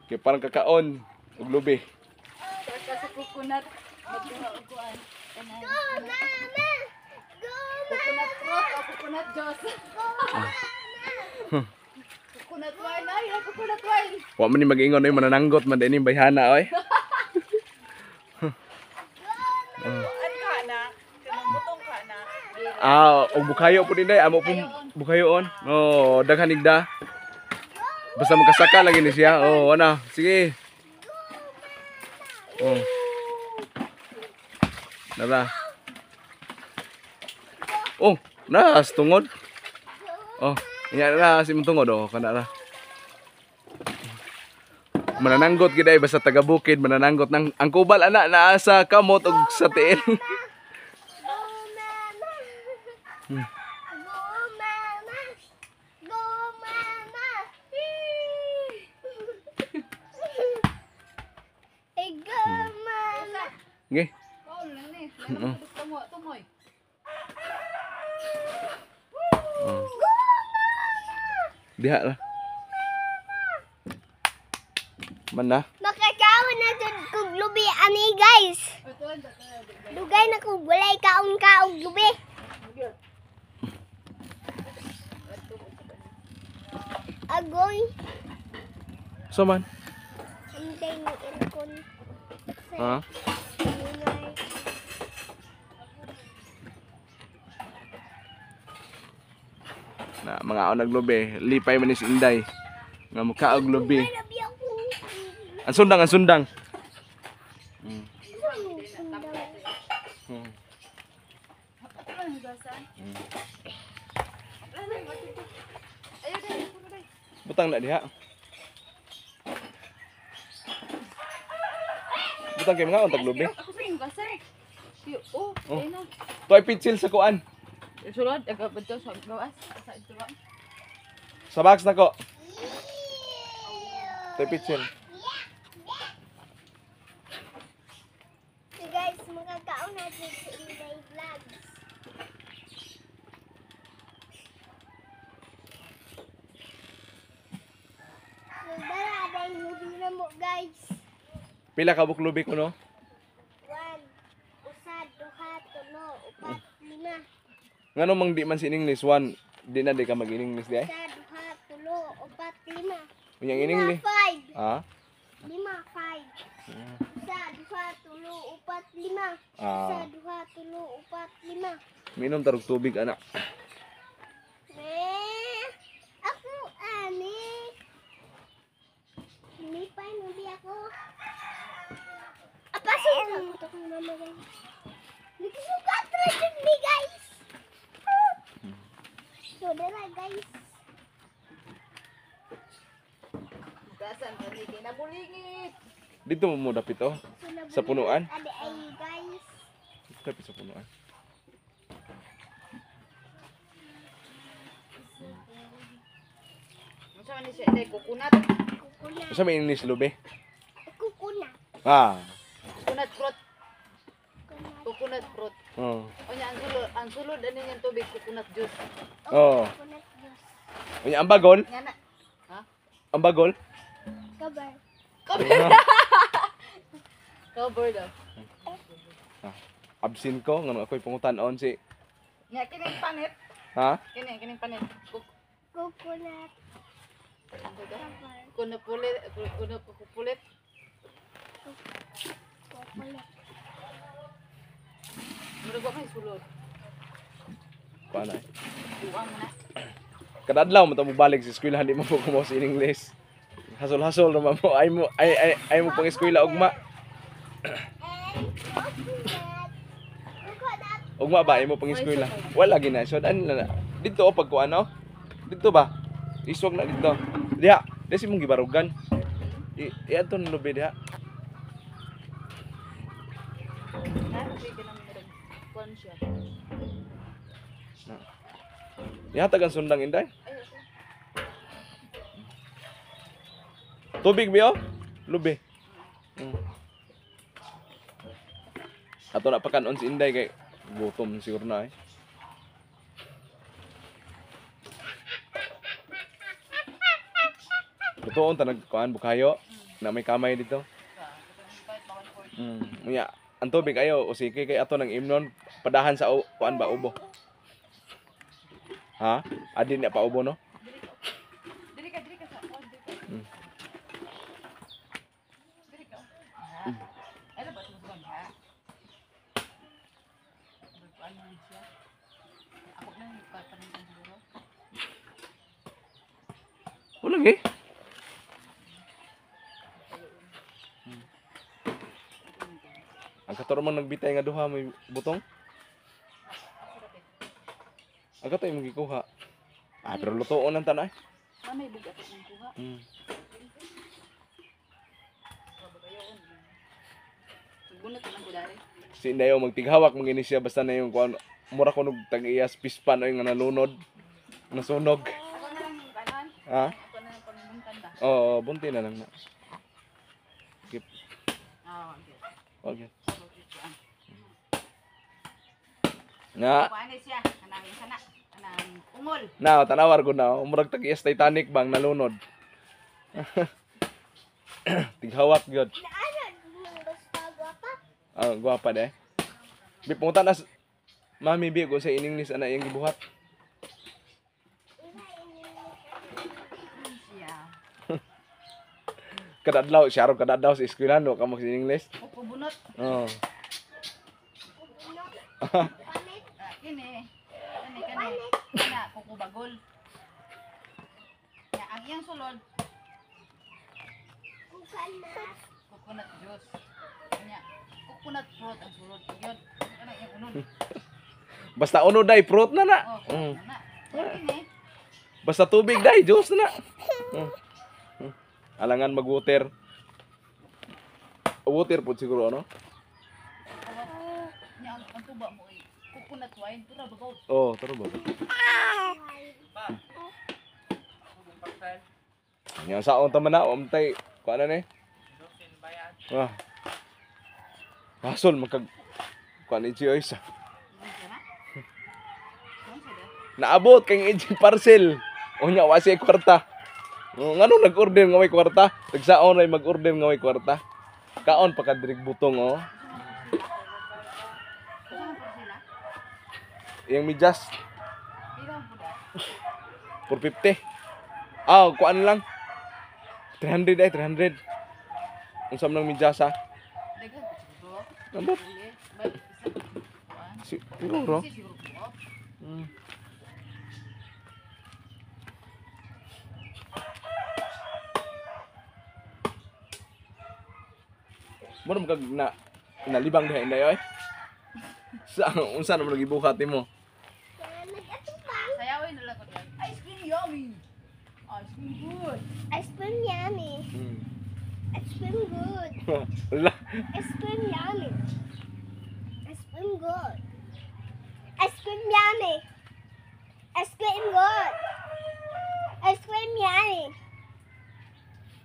Kay parang kakaon ug lubi. Sa coconut. Magkuha og kuan. Go, mama! Go, Coconut fruit o coconut juice. Go, mama! Coconut wine ay, coconut wine. Wa man ni mag-ingon oy, manananggot man din bayhana oy. Ano ka na? Kanang butong ka na? Ah, og bukayo po din day, amo pong bukayoon. Oh, daghan igda. Basta magkasaka lagi ni siya. Oh, ana, sige. Oh. Nara. Oh, na tungod. Oh, iya na si mong tungod oh, kana ra. Manananggot gid ay basta taga bukid, manananggot nang ang kubal ana naa sa kamot ug sa tiil. Go, mama! Go, mama! Go, mama! Hey, go, mama! Okay. Kaon lang ni. Tumoy, tumoy. Oh. Diha ra. Man na. Makakaon na jud kog lubi ani, guys. Dugay na kog walay kaon kaog lubi. Agoy, So man. anday ni aircon. Ha? Ingay. Na mga ako naglubi, lipay man ni si Inday. Nga mukaog lubi. Ay, labi ako. Ang sundang, ang sundang. Sundang. Butang na diha. Butang kay mga untag lubi. Ako sa inyo kasi. Oh, Oh. ayun na. Tuay pitsil sa kuan. Sulod, agabad sa gawas. Sa ito ba? Sa box na ko. Tuay pitsil. So guys, makakaon na jud sa Inday Vlogs. So dara day lubi na mo, guys. Pila ka buk lubi ko no? One, usa, duha, tulo, upat, lima. Ngano mang di man si English one, di na di ka mag English di ay. Usa, duha, tulo, upat, lima. Unyang Lima, English. five. Ah? Lima, five. Usa, duha, tulo, upat, lima. Usa, Ah. duha, tulo, upat, lima. Minom tarog tubig anak. Eh, ako ani. Lipay mo di ako. Apasin ka. Ito kong mama, guys. Nagsugat ra jud mi, guys. So dara, guys. Gasan ka ni kinabulingit. Dito mo dapit oh. So, nabulingit Sa punuan? Adi ay, guys. Dapit sa punuan. Unsa man ni siya inday coconut? Coconut. Unsa may English lubi? Coconut. Ah. Coconut fruit, Coconut. coconut fruit. Oh. Unya ang sulod ani niyang tubig coconut juice. Oh. Coconut juice. Unya ang bagol? Nga na. Ha? Ang bagol? Cover. Cover. Cover daw. Ah, absin ko ngano ako'y pangutan-on si Nga kining panit. ha? Kini kining panit. Coconut. Cover. Kuno pulit, kuno kupulit. Coconut. Murag wa may sulod. Paano eh? Duwa mo na. Kada adlaw mo ta balik sa eskwela di mo po kumo sa English. Hasol-hasol naman mo ay mo ay ay, ay mo pang eskwela ugma. And coconut. Coconut. Ugma ba ay mo pang eskwela? Wala gina. So an na. Dito oh pag kuan oh. Dito ba? Iswag na dito. Diha, di si mong gibarugan. I iadto na lubi diha. Na, okay ka nang murag kuan siya. Ihatag ang sundang Inday. Ay, okay. Tubig biyo? Lubi. Ato na pakanon si Inday kay gutom siguro na eh. Lutoon ta nagkuan bukayo. Na may kamay dito. Unya, ang tubig ayo usiki kay ato nang imnon padahan sa kuan ba ubo. Ha? Adin na pa ubo no? Dili ka sa. Oh, dili ka. Dili ka. Ha? Ano ba ito ha? Ano siya? Ako na yung papanin siguro. Wala eh. Ang katuro man nagbitay nga duha may butong. Ang kato imong gikuha. Ah, pero lutoon ang tanay. Ah, may bigat akong kuha. Nagbunot na lang ko dari. Si Indayo magtighawak mangini siya basta na yung kuan mura ko nog tag-iyas pispan oy nga nalunod. Nasunog. Ako na lang yung kanan. Ha? Ako na lang pagbuntan ba? Oo, bunti na lang na. Keep. Ah, okay. Okay. Na, Kuha na siya. Kanang sana. Kanang ungol. na tanawar ko na. Murag tag-iyas Titanic bang nalunod. Tighawak gyud. Ano? Basta gwapa. Ah, gwapa de. Bi punta na Mami bi ko sa in English ana iyang gibuhat. Siya. Kada adlaw siya ro kada adlaw sa eskwela no ka mag in English. Upo bunot. Oh. Panit. Ah, kini. Kani kani. Kana kukubagol. Ya, ang iyang sulod Coconut. Coconut juice. Nya, coconut fruit ang sulod yun. Kana iyang unod. Basta uno day fruit na na. Oh, na. Ya, kini. Basta tubig day, juice na na. Alangan mag-water. Water po siguro ano? Nya ang tuba mo ay coconut wine tura bagaw. Oh, taro ba? Nya saon ta man na, umtay kuan na ni. Ah. Hasol magkag kuan ni Gio isa. Kana? Naabot kay AJ parcel. Unya wa siya kwarta. Oh, ngano nag-order nga may kwarta? Tagsaon ay mag-order nga may kwarta. Kaon pa kadrig butong oh. Yang medyas 450. Ah, kuan lang. 300 ay 300. Unsa man ang medyas ha? Ambot. Siguro. Mo na kag na nalibang diha inday oy. Sa unsa na mo nagibuhat nimo? Nag-atubang. Sayawin na lang ko diyan. Ice cream yummy. Ice cream good. Ice cream yummy. Ice cream good. Wala. Ice cream yummy. Ice cream good. Ice cream yummy. Ice cream good. Ice cream yummy.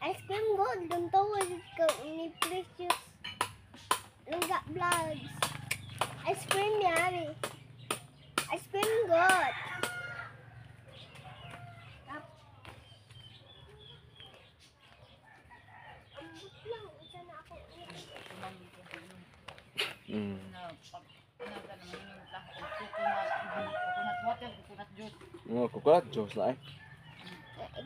Ice cream good. Don't tawag ka ni Precious. Lungga Vlogs. Ice cream yummy. Ice cream good. Ambot lang. Isa na ako. Na pag na ka naman yung coconut, coconut water, coconut juice. Oh, coconut juice na eh.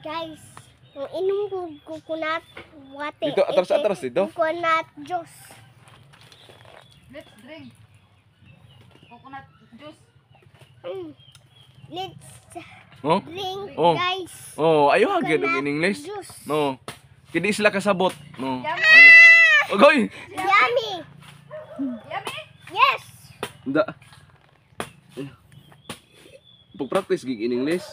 Guys, kung inom ko coconut water. Dito, atras, atras dito. Coconut juice. Let's drink coconut juice. Let's Oh? drink, Oh. guys. Oh, ayo agad Coconut og in English. juice. No. Kini sila kasabot. No. Yummy. Ano? Ogoy. Yummy. Yummy. Yes. Da. Pag-practice gig in English.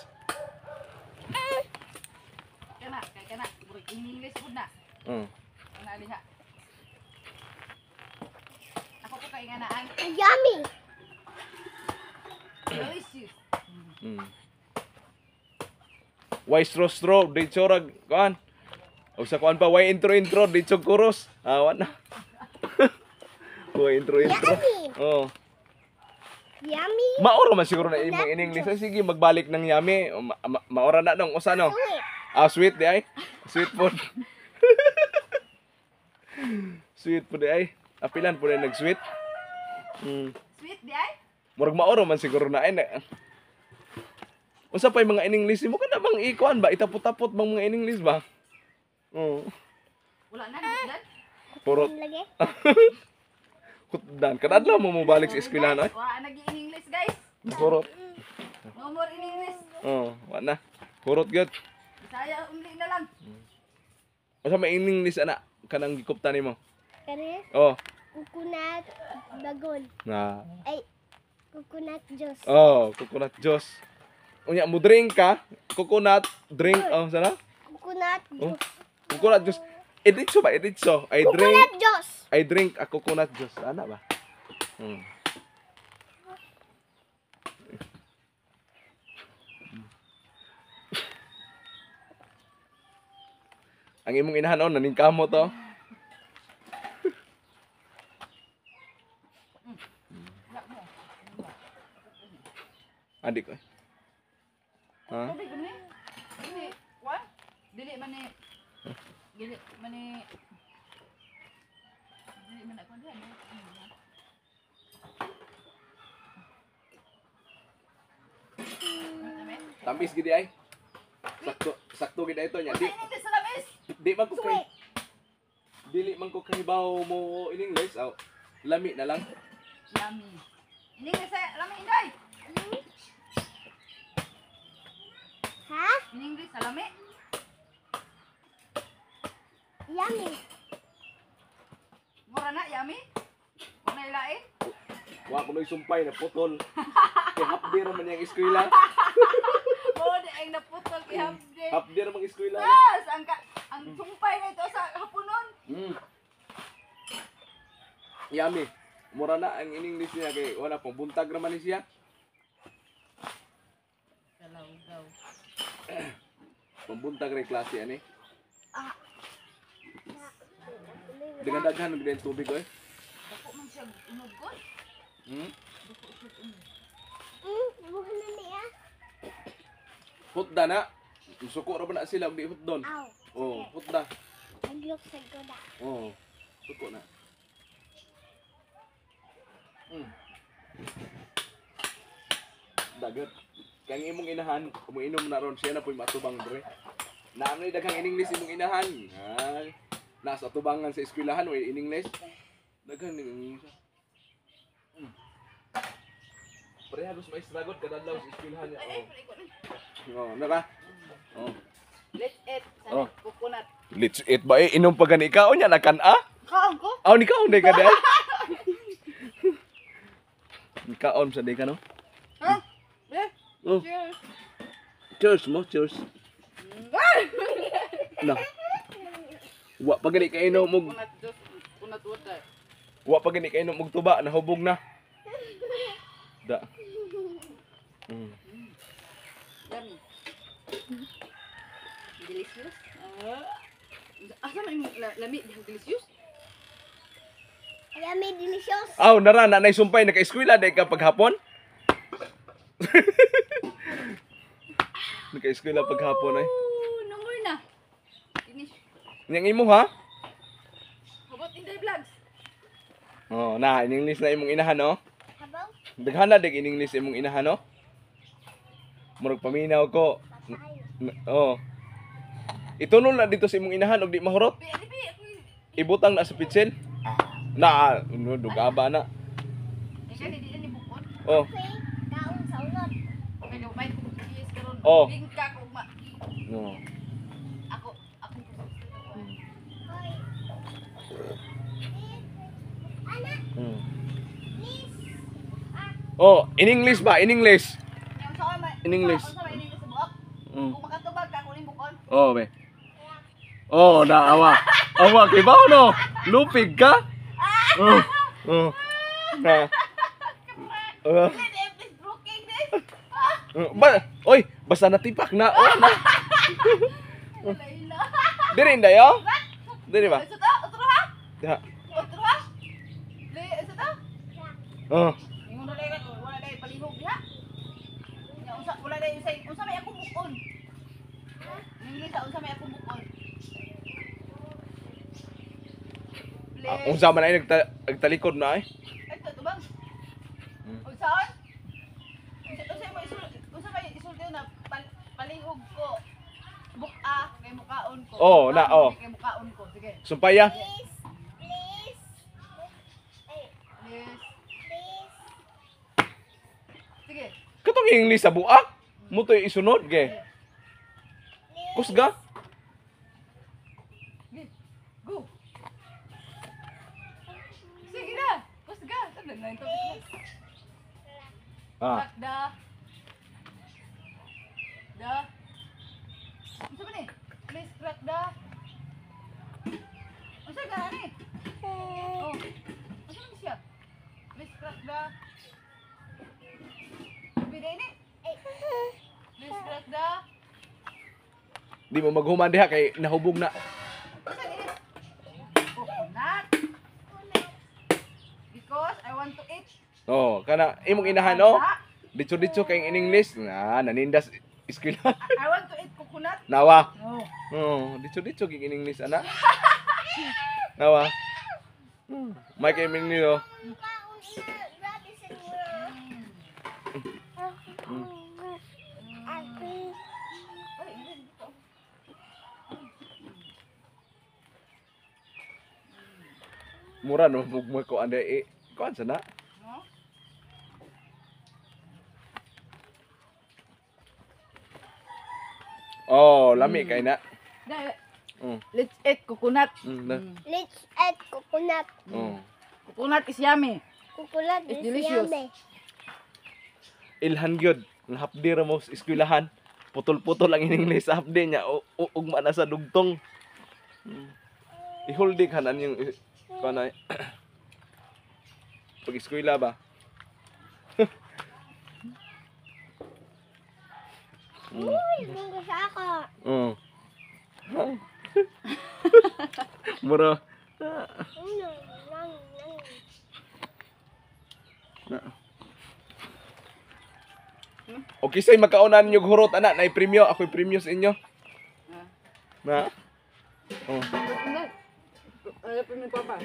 Kana, kay kana, murag in English pud na. Kana liha. Ako ko kay nga naan. Yummy. Delicious. Why straw straw di chorag kuan. O sa kuan pa why intro intro di chog kuros. Ah, wa na. Why intro intro. Yummy. Oh. Yummy. Maura man siguro na imong in English. Ay, sige, magbalik ng yummy. O, maura na nung usa no. Sweet. Ah, sweet di ay. Sweet food. Sweet po di ay. Apilan po di nag-sweet. Sweet di ay? Murag maoro man siguro na ay. Unsa pa yung mga in-English mo kana bang ikuan ba? Itapot-tapot bang mga in-English ba? Oo. Wala na nagdan. Puro Lagi. hutdan. Kada adlaw mo mobalik sa eskwelahan ay. Wala nagi in English, guys. Purot. No more in English. Oo, wala na. Purot gyud. Bisaya only na lang. Unsa may in-English ana kanang gikupta nimo? Kani Oh. coconut bagon. Na. Ay, coconut juice. Oh, coconut juice. Unya mo drink ka, coconut drink oh sana? Coconut Oh. juice. Coconut juice. Editso ba? Editso. I drink Coconut juice. I drink a coconut juice. Ana ba? Hmm. Ang imong inahan on naningkamo to. Andi ko. Ha? Tubig ni. Dili. What? Dili man ni. Dili man ni. Dili man ako diyan. Tamis gid ay. Sakto sakto gid ito nya. Di Hindi sa lamis. di man ko kay dili man ko kahibaw mo in English. Aw, lami na lang. Yummy. Ini nga sa lami inday. Ha? In English sa lami. Yummy. Mura na yummy. Wala ilain. Wa ko sumpay na putol. Kay half day ra man yang eskwela. Mo di ang naputol kay Hamdi. Half day ra mang eskwela. Yes, ang ka, ang sumpay na ito sa hapunon. Yummy. Mura na ang in English niya kay wala pang buntag ra man ni siya. Kalawgaw. Pambuntag ra yung klase ani. Daghan-daghan gid ang tubig oy. Dako man siya unog ko. Dako siya unog. Bukan na niya. Hutda na. Suko ra ba na sila og di hutdon. Aw. Oh, hutda. Naglok sa goda. Oh, suko na. Dagat. Kang imong inahan, umiinom na ron siya na po'y matubang dre. Naam ni daghang in English imong inahan. Ay, nasa tubangan sa eskwelahan way in English. Daghang ning English. Pareha dos maestra god kada adlaw sa eskwelahan niya. Ay, Oh. Oh, nara. Oh. Let's eat sa Oh. coconut. Let's eat ba eh? Inom pa gani ka unya nakan ah? Kaon ko? Aw ni kaon day ka day. Kaon sa day ka no? Ha? Eh, Oh. cheers. Cheers mo, cheers. Na. Wa pa gani kay inom og Coconut juice, coconut water. wa pa gani kay inom og tuba, nahubog na. Da. Yummy. Delicious. Asa man imong lami delicious? Yummy delicious. Aw, nara na nay sumpay naka-eskwela day ka paghapon. Naka-eskwela paghapon ay. Ooh, no more na. Finish. Yang imo ha? How about Inday Vlogs? Oh, na in English na imong inahan no. Habaw? Daghan na dig in English imong inahan no. Murag paminaw ko. Patay. Oh. Itunol na dito sa imong inahan og di mahurot. Bi, di bi, ako. Ibutang na sa pitsil. Na, no, dugaba na. Ikaw, di na ni bukod. Oh, Okay. Kaon sa ulot. Okay, may yes karon. Oh. Bingka ko ma. No. Ako, ako. Hoy. Ana, please. Oh, in English ba? In English. Yung sa ma. In English. Unsa may in English sa buhok? Kung makatubag ka, kunin bukod. Oh, be. Oh, na awa. Awa kay ba no? Lupig ka? Oh. Oh. Na. Oh. Please, broken this. Ba, oy, basta natipak na. Oh, na. Laila. Diri inday oh. Diri ba? Ito to, otro ha? Diha. Otro ha? Le, ito to? Oh. Ingon na dahil, wala dahil palihog diha. Nya unsa wala dahil unsa unsa may akong bukon. English sa unsa may akong bukon. Please. Unsa man ay nagtalikod na ay. Ay, ito bang? Unsaon? Unsa mo isul, unsa may isulti na palihog ko. Buka kay mukaon ko. Oh, na, oh. Kay mukaon ko. Sige. Sumpaya. Please. Please. Ay, Please. please. Sige. Katong English sa buak. Mutoy isunod ge. Kusga. Sige. Go. Sige na. Kusga. Tagal na ito. Ah. Da. Da. Unsa man ni? Please crack da. Unsa ka ani? Oh. Unsa man siya? Please crack da. Bida ini. Please crack da. Di mo maghuman diha kay nahubog na. Unsa ni? Coconut. Because I want to eat. Oh, kana imong inahan oh. Ditso-ditso kay in English. Na nanindas eskwela. I want to eat coconut. Nawa. Oh. Oh, ditso-ditso kay in English ana. Nawa. May kay English oh. Kaon ina, grabe sa inyo. Ako. Ay, hindi dito. Mura no mugma ko ande eh. Kuan sa na. No? Oh, lami kay na. Dahil, Mm. let's eat coconut. Na. Let's eat coconut. Oh. Coconut is yummy. Coconut It's is delicious. yummy. Ilhan gyud ang hapdi ra mo sa eskwelahan. Putol-putol ang in English sa hapdi niya. Ugma na sa dugtong. Ihuldi kanan yung kuan ay. Pag eskwela ba? Uy, munggo sa ako. Oh. Mura. Nang, nang, nang. Na. Okay, say magkauna ninyo hurot ana, nay premyo, ako'y premyo sa inyo. Na. Oh. Ano pa ni Papa?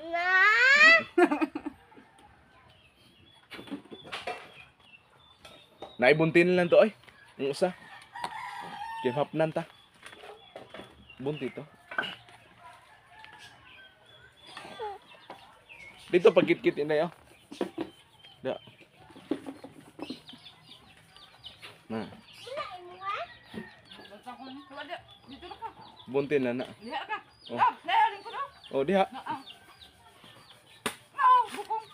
Na! Naibuntin lang to oy. Ang usa. Give up nan ta. Bunti to. Dito pagkit-kit inay oh. Da. Na. Wala imo ha? Basta ko ni Wala. Dito na ka. Bunti na na. Diha ka. Oh. Ah, layo ko no. Oh, diha. Na ah. No, bukong.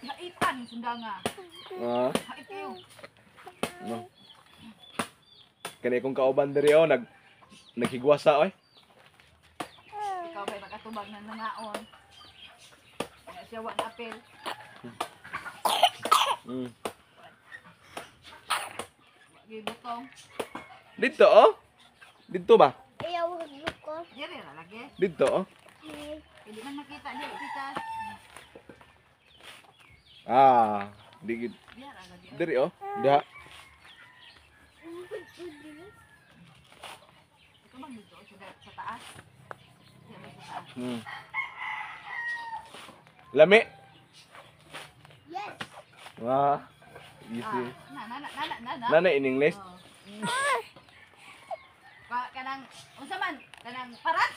Naitan sundanga. Ah. Hait kayo. No. Kani kong kauban diri oh, naghigwasa oy. Ikaw kay makatubag na nangaon. Kaya siya wa na apel. Gibutong. Dito oh. Dito ba? Ayaw ko. Diri ra lagi. Dito oh. Hindi man makita di kita. Ah, di Diha ra lagi. diri oh. Diha. Ito bang dito sa taas? Diha ba sa taas? Lami. Yes. Ah. Easy. Ah, na na na na na na. Nana in English. Oh. Kanang unsa man kanang parat?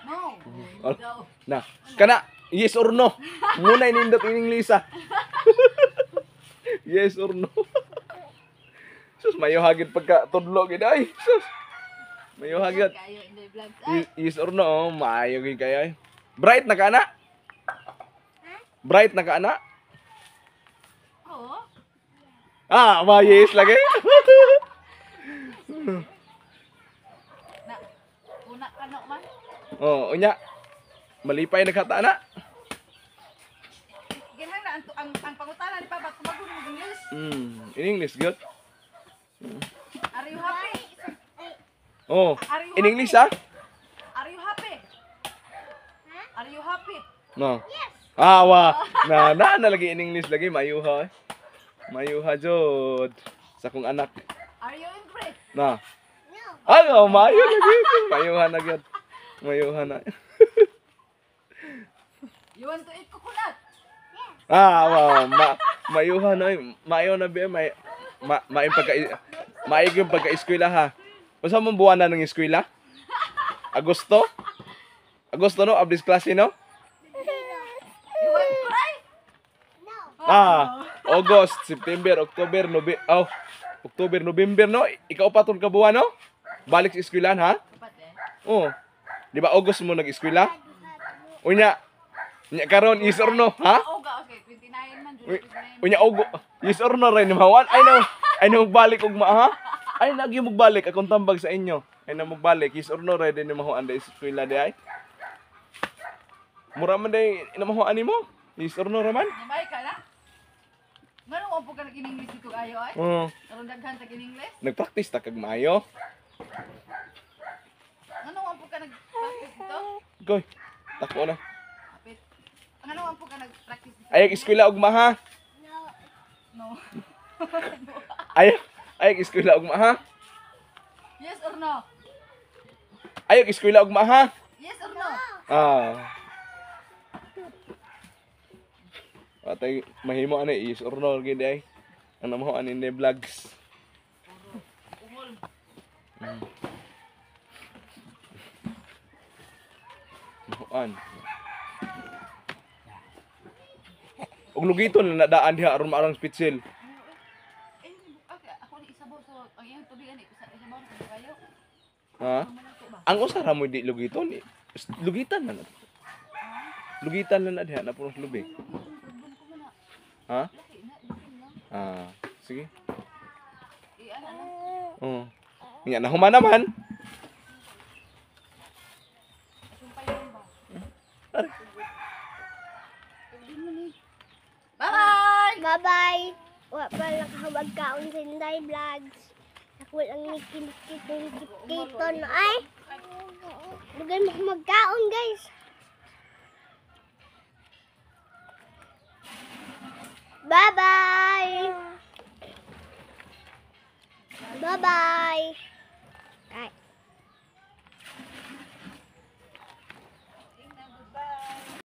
No. Oh. No. Na. Kana yes or no. Muna inindot in English ah. Yes or no. Sus, mayo hagid pagka tudlo gid ay. Sus. Mayo hagid. Kayo in the vlogs. Ay, Yes or no, oh, maayo gid kayo ay. Bright na ka na? Bright na ka na? oo. Ah, ma yes lagi. Na una ka no man. Oh, unya. Malipay na kata na. Ginhan na ang pangutana ni Papa tumagon ng English. In English good. Are you happy? Oh, Are you in English ah? Are you happy? Are you happy? No. Yes. Ah, wa. Na na na lagi in English lagi mayuha eh. Mayuha jud sa kong anak. Are you angry? Na. Ay, oh, maayo na gyud. Mayuhan na gyud. Mayuhan na. You want to eat coconut? Ah, wow, mayuhan na, oy. Maayo na be, may ma, maayong pagka maayo yung pagka-eskwela ha. Unsa mong buwan na ng eskwela? Agosto? Agosto no, ablis klase no? You want to cry? No. Ah, August, September, October, November, oh, October, November no? Ikaw pa tong kabuan no? Balik sa eskwelahan ha? Kapat eh. Oo. Di ba August mo nag-eskwela? Unya, unya karon yes or no, ha? Oga, okay. 29 man, July 29. Unya og yes or no rin mawan. Ay no, ay no magbalik og ma ha? Ay nagi magbalik akong tambag sa inyo. Ay na magbalik yes or no ready ni mahuan dai sa eskwela di ay. Mura man day namahuan nimo. Yes or no raman? Namay ka na? Nganong wa po ka nag-English dito ayo ay? Oo. Karon daghan sa English? Nagpractice ta kag maayo. Nganong wa po ka nag-practice dito? Goy. Tako na. Apit. Nganong wa po ka nag-practice dito? Ay eskwela ugma ha. No. No. Ay ay eskwela ugma ha. Yes or no? Ay eskwela ugma ha. Yes or no? Ah. Atay mahimo ani yes or no gid ay. Ang namaho ani ni vlogs. Ungol. Mahuan. Og lugiton na nadaan diha aron maarang spitsil. Eh, okay, ako ni isabaw so ang iyang tubig ani isa isabaw na kayo. Ha? Ang usa ra mo di lugiton. Lugitan na na. Lugitan na na diha na puno sa lubi. Ha? Ah, sige. Oo. Nga na human naman. Are. Bye-bye! Bye-bye. Wa pa nakahawag kaon sa Inday Vlogs. Ako lang ni kiton ay. Dugay mo magkaon, guys. Bye-bye. Bye-bye.